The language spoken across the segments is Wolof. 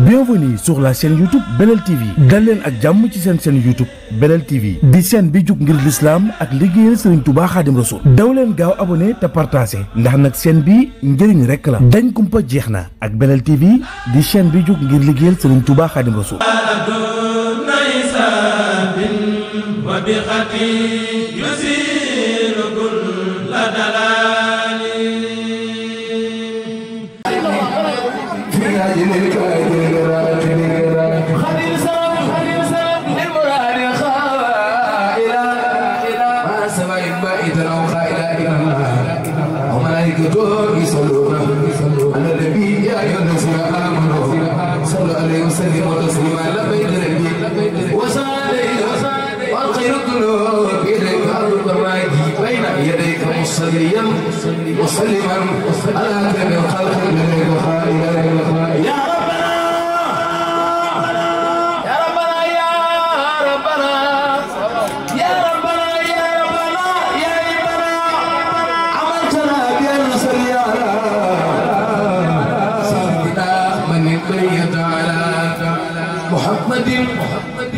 Bienvenue sur la chaîne YouTube Belel TV dal leen ak jàmm ci seen chaîne YouTube Belel TV di chaîne bi jug ngir l'islam ak liggéeyal Serigne Touba Khadim Rassoul daw leen gaaw abonné te partagé ndax nag chaîne bi njëriñ rek la dañ kumpa jeex na ak Belel TV di chaîne bi jug ngir liggéeyal Serigne Touba Khadim Rassoul وسلما على كل الخلق يا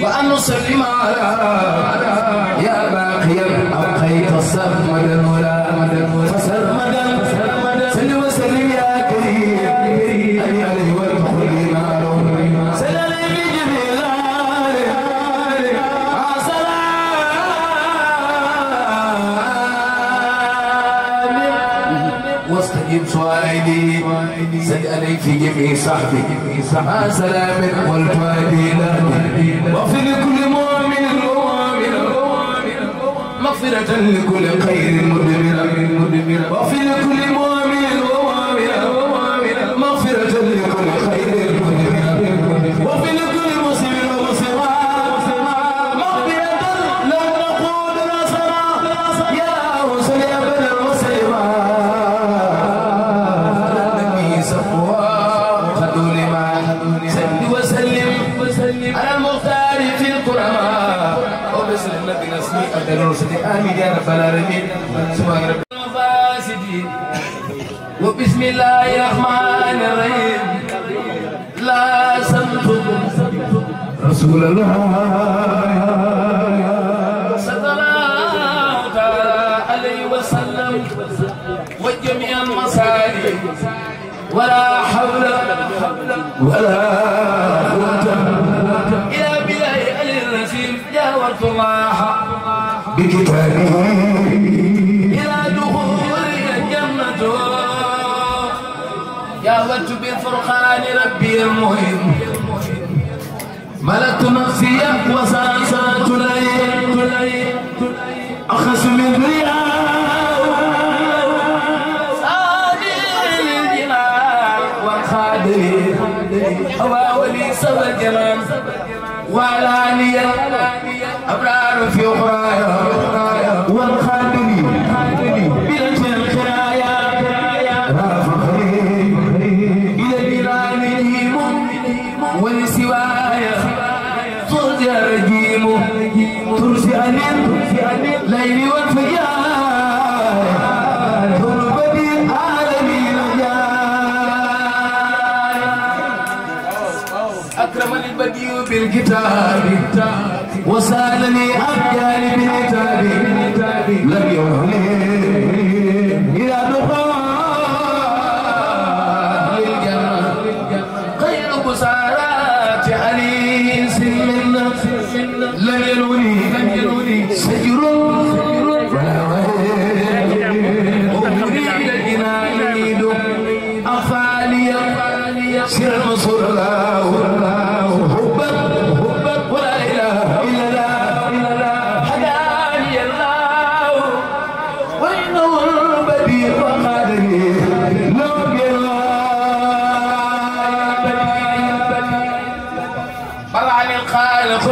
وأن نسلم على يا باقيا أبقيت السرمدا ولا فسرمدا سل وسلم يا كريم عليه والفخر معروف سل عليه بجميل واستجب سؤالي سل عليه في جميع صحبي مع سلام والفادي واغفر لكل مؤمن مغفرة لكل خير مدمر واغفر لكل مؤمن مغفرة لكل خير مدمر واغفر لكل مسلم ومسلمات مغفرة لم نقول نصرا يا رسل يا بني المسلمات النبي صفوة خذوا لما سل وسلم على المختار في القرآن وبسم النبي نسمي أبدال الرسل آمين يا رب العالمين سبحان رب المفاسدين وبسم الله الرحمن الرحيم لا سمت رسول الله صلى الله تعالى عليه وسلم وجميع المصالح ولا حول ولا قوة إلا بالله الرسيل جاورت الله بكتابه إلى دخول الجنة جاورت بالفرقان ربي المهم ملكت نفسي وساسات لي أخس من رياء ولي سوى الجنان وعلاني أبرار في أخرايا والخادمي بلجن الخرايا رافقني إلى الجيران ولسوايا صوت الرجيم ترسي عن الليل والفجار أكرمني البديع بالكتاب وسالني أبجاني بالكتاب لم يهلي إلى دخول الجنة خير بسارات أنيس منا لم يلوني سجر ولا غير أمري إلى الجنان أفعالي سر رسول الله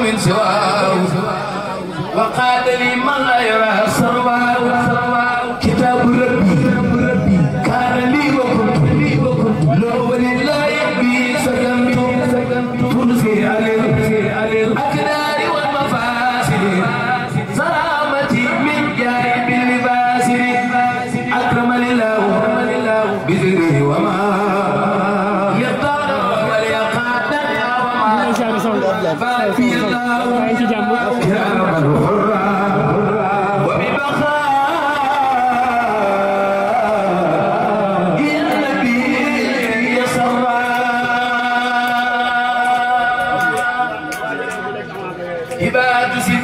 من سواه وقال لي من لا يرى سرواه كتاب ربي كان لي وكنت لو ولله يبي سكنت تنسي على الأكدار والمفاسد سلامتي من جانب اللباس أكرمني الله بذكره وما يقدر وليقعد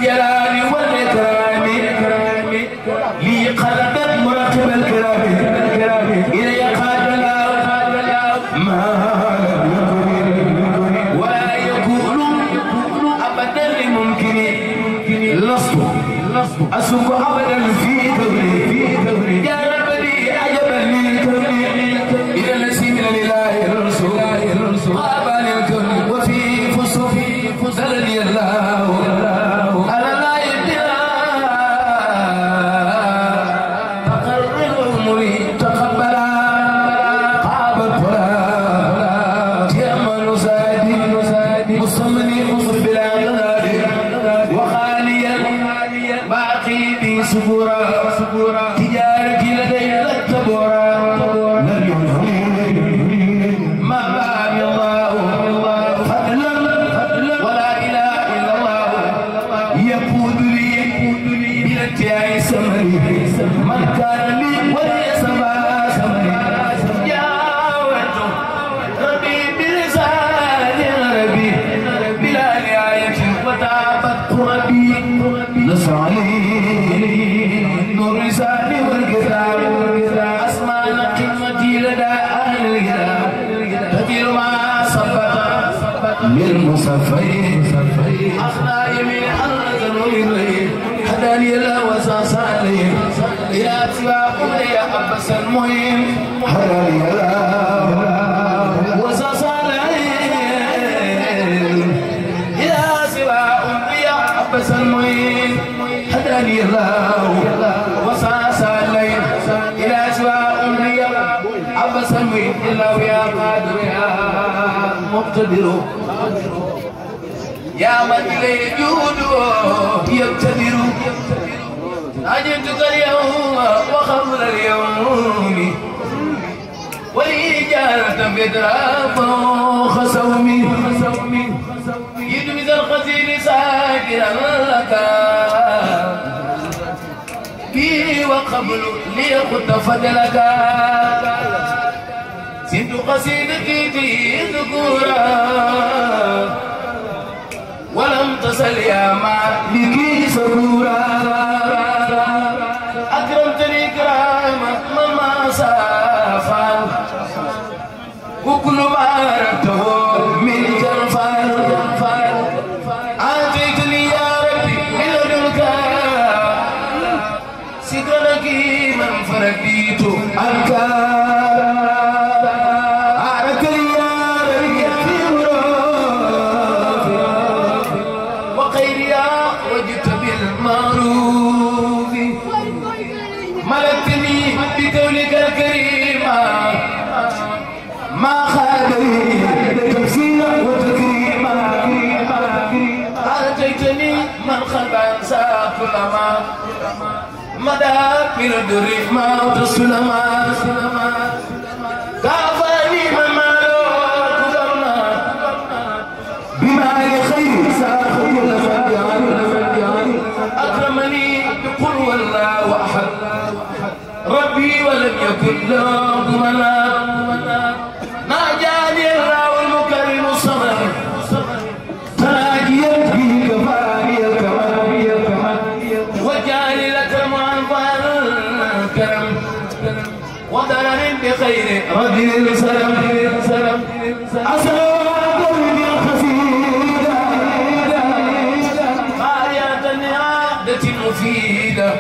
الجلال والإكرام لي قلبت مراقب الكرام إلي قاد ما ولا يكون أبدا لممكن لست أسوق أبدا في كوني يا رب لي عجبا للكون إلى الذي من الإله الرسول غابا للكون وفي فصل زلني الله على لا يبدأ تقرر أمري تقبلا قابت ولا تيمن سادي مصمني مصر بلا غدار وخاليا باقي بي سبورا تجارتي لدي التبورا لم ينهني ما بعد الله فضلا ولا اله الا الله يقود لي بالانتهاء سمري من كان لي وليسمع سمري جاوت ربي بلسان ربي بلا نهايه وتعبت ربي نصرني نور لساني والكتاب أسمع قمتي لدى أهل الكتاب كثير ما صفت من مصفين أخنا يمين أنزل إليه هداني الله وساس عليه إلى أتباع يا أبس المهم هداني الله وساس عليه إلى أتباع يا أبس المهم هداني الله وساس الليل إلى أسواء أمنية عبس المين إلا ويا قادر يا مقتدر يا من إليه جود يقتدر أجدك اليوم وخبر اليوم ولإجارة بدرا فوق سومي يدمي ذا الخزين ساكرا لك بي وقبل ليخد فضلك سنت قصيدتي في ذكورا ولم تصل يا مالكي سرورا أكرمتني كراما مما سافا وكل ما ربته من جرفان آتيتني يا ربي من لدنك سكرك من فرديت عنك أعركني يا ربي في غراب وخيريا وجدت بالمعروف ملكتني بقولك الكريم ما خالي تفسيرا وتكريما آتيتني من خلبا ساق لما مدى من الدري ما تصلما كافاني من مالو كذرنا بما لخير ساق كل فجعل أكرمني بقل والله أحد ربي ولم يكن له منا ناجاني الله المكرم الصمد تناجيا به كفاني الكمال وجعل لك معفى الكرم وضرر بخير رجل سلام أسرار بالخسيدة آيات النعادة المفيدة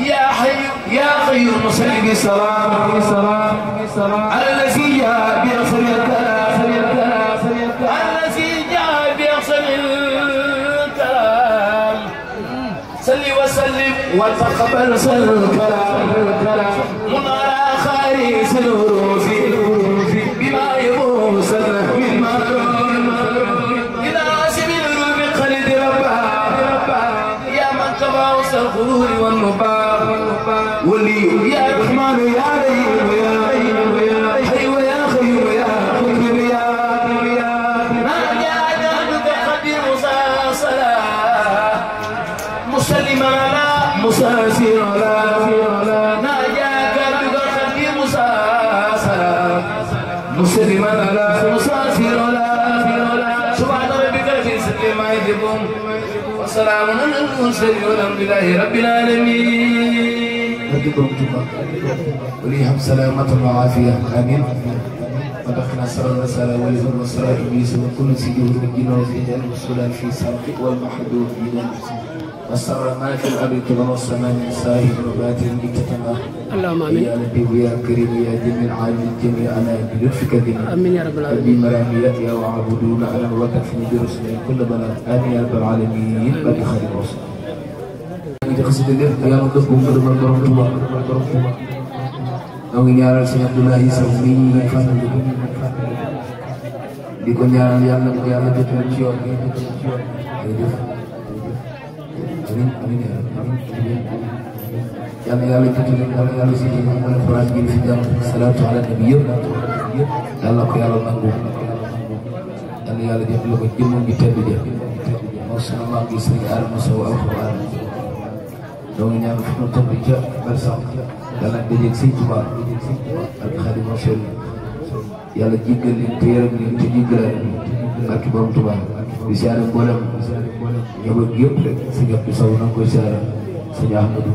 يا حي يا قيوم صل بسلام على الذي جاء بأحسن الكلام الذي جاء بأحسن الكلام صل وسلم وتقبل الكلام من على خارج الحروف بما يوصل من معروف إذا عاشم الروح خلد ربها يا من تباوس الخلود والنباء ولي يا رحمن يا رحيم يا حي ويا خير يا خير يا ناجى عبدك قدير مسلسلا مسلما على مساسرا ناجى عبدك قدير مسلسلا مسلما على مساسرا سبحان ربك رب العزة عما يصفون والسلام على المرسلين والحمد لله رب العالمين. وليهم سلامة وعافية آمين. ودخلنا سر الرسالة والهر وسر إبليس وكل سجود الجن والرجال والسلال في سلك والمحدود بنا وسر ما في الأرض والسماء من سائر وباطن اجتماع. اللهم آمين. يا لطيف يا كريم يا جميل عالم الجميع أنا بلطفك بنا. آمين يا رب العالمين. بمراميات يا وعبدون أنا وكفني برسلي كل بلاء. آمين يا رب العالمين. بك خير الرسل. قصيدة الإرث يا رب مدبر برمتوا ñoo ngi ñaanal sëñ Abdoulaye Sow mii ñu fàttali di ko ñaanal yàlla ko yàlla jottal ci yoon bi jërëjëf amiin amiin yàlla yàlla jottal yàlla si ci mën a France bi fi jàmm salaatu ala nabi yëpp yàlla ko yàlla nangu yàlla jottal ko jëmmam bi tedd ja moo sama maam bi sëñ Adama Sow alxuraan ñoo ngi ñaanal fi mu topp ca barsax yàlla dajeeg sëñ Tuubaa ak Xaadimu Rasuul yàlla jéggal leen te yërëm leen te jéggalaat leen ak borom Tuubaa di siyaare mboolem njaboot gi yëpp rek sëñ Abdou Sow na nga koy siyaare sëñ Ahmadou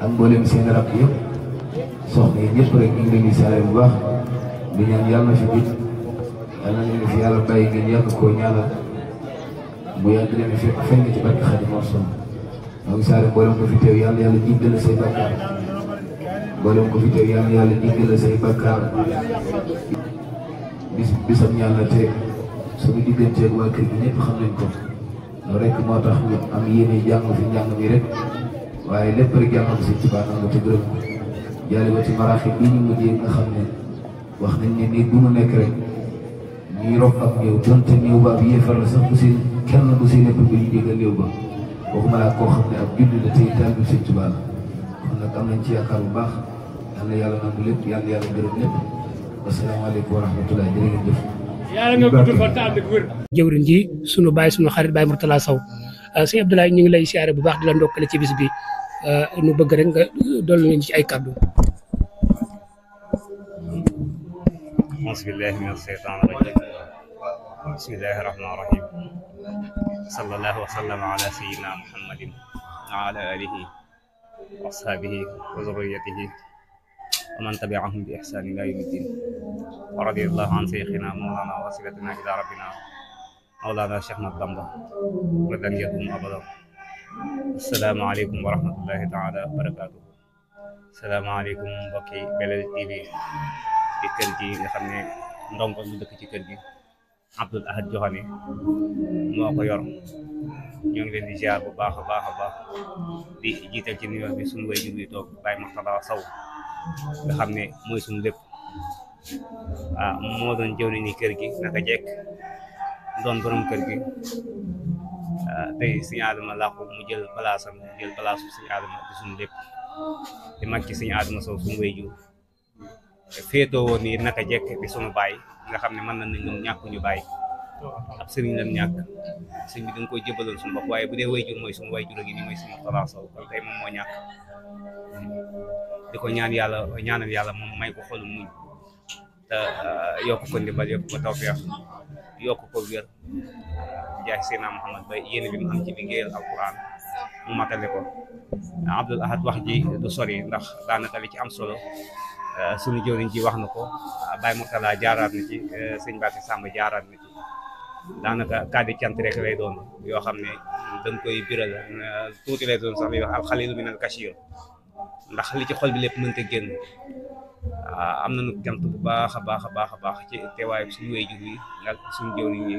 ak mboolem seen rab yëpp soxna yi ñëpp rek ñu ngi leen di siyaare bu baax di ñaan yàlla na fi gëj yàlla na leen fi yàlla bàyyi ngeen yàgg koo ñaanal mu yàgg leen fi fenn ci barke Xaadimu Rasuul maa ngi siyaare mboolem ko fi teew yàlla yàlla jéggal say bàkkaar mboolem ko fi teew yàlla jéggal say bàkkaar bisam yàlla te suñu digganteeg waa kër gi ñëpp xam nañ ko loolu rek moo tax ñu am yéene jàng fi njàng mi rek waaye lépp rek jàng ko si Tuubaa nangu te gërëm jaale ba ci maraaxib bii ñu mujjee nga xam ne wax nañ ne nii bu mu nekk rek ñuy rob ak néew donte néew ba ab yéefar la sax bu seen kenn bu seen lépp bi ñu jégal néew ba waxuma laa koo xam ne ab julli la tey taal bi sëñ Tuubaa la kon nag am nañ ci yaakaar bu baax yal na yàlla nangu lépp yàlla yàlla gërëm lépp wasalaamaaleykum wa rahmatulah jërë ngeen jëf. yàlla nga gudd fa taal ak wér. jëwriñ ji sunu baay sunu xarit Baye Mourtala Sow sëñ Abdoulaye ñu ngi lay siyaare bu baax di la ndokkale ci bis bi nu bëgg rek nga dolli ñu ci ay kàddu. auzu billaahi mina shaytaani rajiim bismillaahi rahmaani rahiim sallallahu wa sallama ala sayyidina muhammadin wa ala alihi wa ashaabihi wa zurriyatihi wa man tabi'ahum bi ihsaanin ilaa yawmi ddiin wa radiyallahu an shaykhina mawlana wa wasilatina ila rabbina mawlana Cheikh Ahmad Bamba radan yadum abadan. assalaamu aleykum wa rahmatullahi taala wa barakaatuh. assalaamu aleykum mbokki Belel TV ci kër gi nga xam ne ndongo lu dëkk ci kër gi Abdoul Ahad Joxane moo ko yor ñoo ngi leen di ziar bu baax a baax a baax di jiital ci nuyoo bi suñu waajur bi toog Baye Mourtala Sow nga xam ne mooy suñu lépp moo doon jëw ni kër gi naka jekk doon borom kër gi tey Sëñ Adama làqu mu jël palaasam jël palaasu Sëñ Adama di suñu lépp di mag ci Sëñ Adama Sow suñu waajur féetoo woon nii naka jekk di suñu baay nga xam ne mën na ñun ñàkk ñu bàyyi ab sëriñ lan ñàkk sëñ bi dañ koy jëbaloon suñu bopp waaye bu dee wayjur mooy suñu wayjur a ngi nii mooy suñu Mourtala Sow kon tey moom moo ñàkk di ko ñaanal yàlla moom may ko xolu muñ te yokk ko ndimbal yokk ko tawfeex yokk ko wér jaay Seydina Muhammad ba yéene bi mu am ci liggéeyal alquran mu matale ko. Abdoul Ahad wax ji du sori ndax daanaka li ci am solo suñu jëwriñ ji wax na ko Baye Mourtala jaaraat na ci sëñ Baati Samba jaaraat na ci daanaka kàddu cant rek lay doon yoo xam ne dañ koy biral tuuti lay doon sax li wax alxalilu minal kasiir ndax li ci xol bi lépp mënta génn am nañu cant bu baax a baax a baax a baax ci teewaayu suñu waajur yi ak suñu jëwriñ yi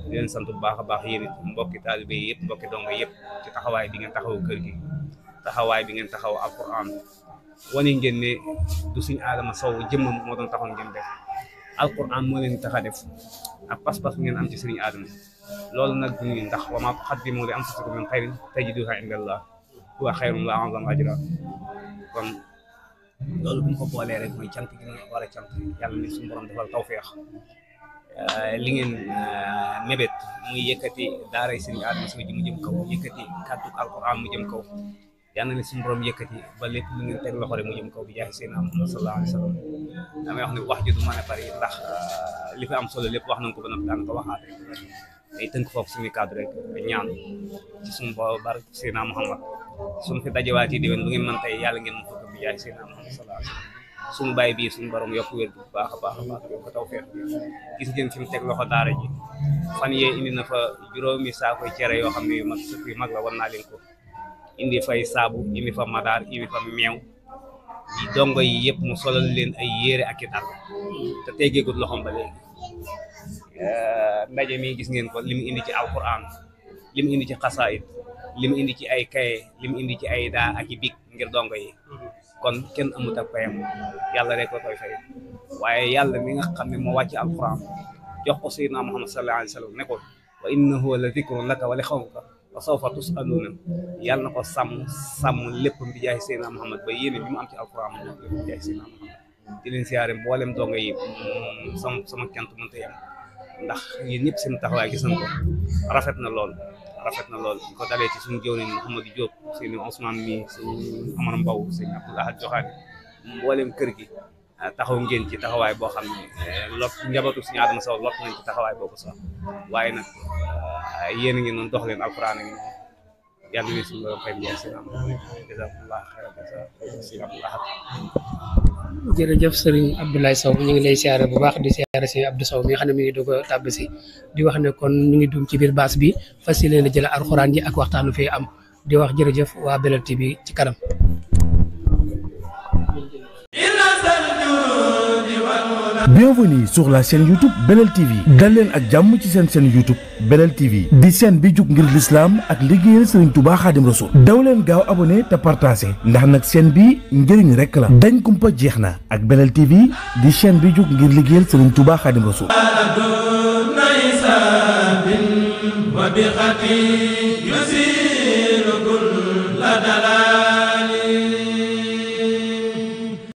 di leen sant bu baax a baax yéen it mbokki taalibe yi yëpp mbokki dongo yëpp ci taxawaay bi ngeen taxaw kër gi taxawaay bi ngeen taxaw alquran wane ngeen ne du Sëñ Adama Sow jëmmam moo doon taxoon ngeen def alquran moo leen tax a def ak pas-pas ngeen am ci Sëriñ Adama loolu nag du ñu ndax wa maa tuqaddimu li anfusikum min xayrin tajiduhu inda Allah huwa xayrun wa a'zamu ajran kon loolu bu ñu ko boolee rek mooy cant gi nga war a cant yàlla ni suñu borom defal tawfeex li ngeen mébét muy yëkkati daaray Sëriñ Adama Sow ji mu jëm kaw yëkkati kàddu alquran mu jëm kaw yàlla na suñu borom yëkkati ba lépp lu ngeen teg loxo rek mu jëm kaw bi jaahi Seydina Muhammad sallallahu alayhi wa sallam damay wax ne wax ji du mën a bari ndax li fi am solo lépp wax nañ ko ba noppi daan ko waxaat rek ay tënk foofu suñu cadre rek ñaan ci suñu barke Seydina Muhammad suñu fi dajewaatee déwén lu ngeen mën tey yàlla ngeen mën fekk bi jaay Seydina Muhammad sallallahu alayhi wasallam suñu bàyyi bii suñu borom yokk wér bu baax a baax yokk tawfeex gis ngeen fi mu teg loxo daara ji fan yee indi na fa juróomi saakoy cere yoo xam ne yu mag sëkk yu mag la war naa leen ko indi fay saabu indi fa madaar indi fa meew yi dongo yi yëpp mu solal leen ay yére ak i dàll te teggeegul loxom ba léegi ndaje mi gis ngeen ko li mu indi ci alquran li mu indi ci xasaayid li mu indi ci ay kaye li mu indi ci ay daa ak i big ngir dongo yi kon kenn amut ak payam yàlla rek ko koy fay waaye yàlla mi nga xam ne moo wàcc alquran jox ko Seydina Muhammad sallallahu alayhi wa sallam ne ko wa innahu la dhikrun laka wa li qawmika wa sawfa tusaluuna yàlla na ko sàmm lépp bi jaay Seydina Muhammad ba yéene bi mu am ci alquran mo lépp bi jaay Seydina Muhammad di leen siyaare mboolem dongo yi sama cant mënta yem ndax yéen ñëpp seen taxawaay gis nañ ko rafet na lool ko dalee ci suñu jëwriñ Mouhamadou Diop sëñ Ousmane mi sëñ Amar Mbaw sëñ Abdoulaye Joxaane mboolem kër gi taxaw ngeen ci taxawaay boo xam ne lot njabootu suñu Adama Sow lot nañ ci taxawaay boobu sax waaye nag yéen a ngi noonu dox leen alquran a ngi noonu yàlla na suñu borom fay jaay seen am jazakumullah xayran jërëjëf sëriñ Abdoulaye Sow ñu ngi lay siyaare bu baax di siyaare sëriñ Abdou Sow mi nga xam ne mi ngi doog a tàbb si di wax ne kon ñu ngi dugg ci biir baas bi fas yéene jël alxuraan ji ak waxtaanu fi am di wax jërëjëf waa Belel TV ci kanam. Bienvenue sur la chaîne YouTube Belel TV dal leen ak jàmm ci seen chaîne YouTube Belel TV di chaîne bi jug ngir l'islam ak liggéeyal Serigne Touba Khadim Rassoul daw leen gaaw abonné te partagé ndax nag chaîne bi njëriñ rek la dañ kumpa jeex na ak Belel TV di chaîne bi jug ngir liggéeyal Serigne Touba Khadim Rassoul وبخطي يسير كل دلال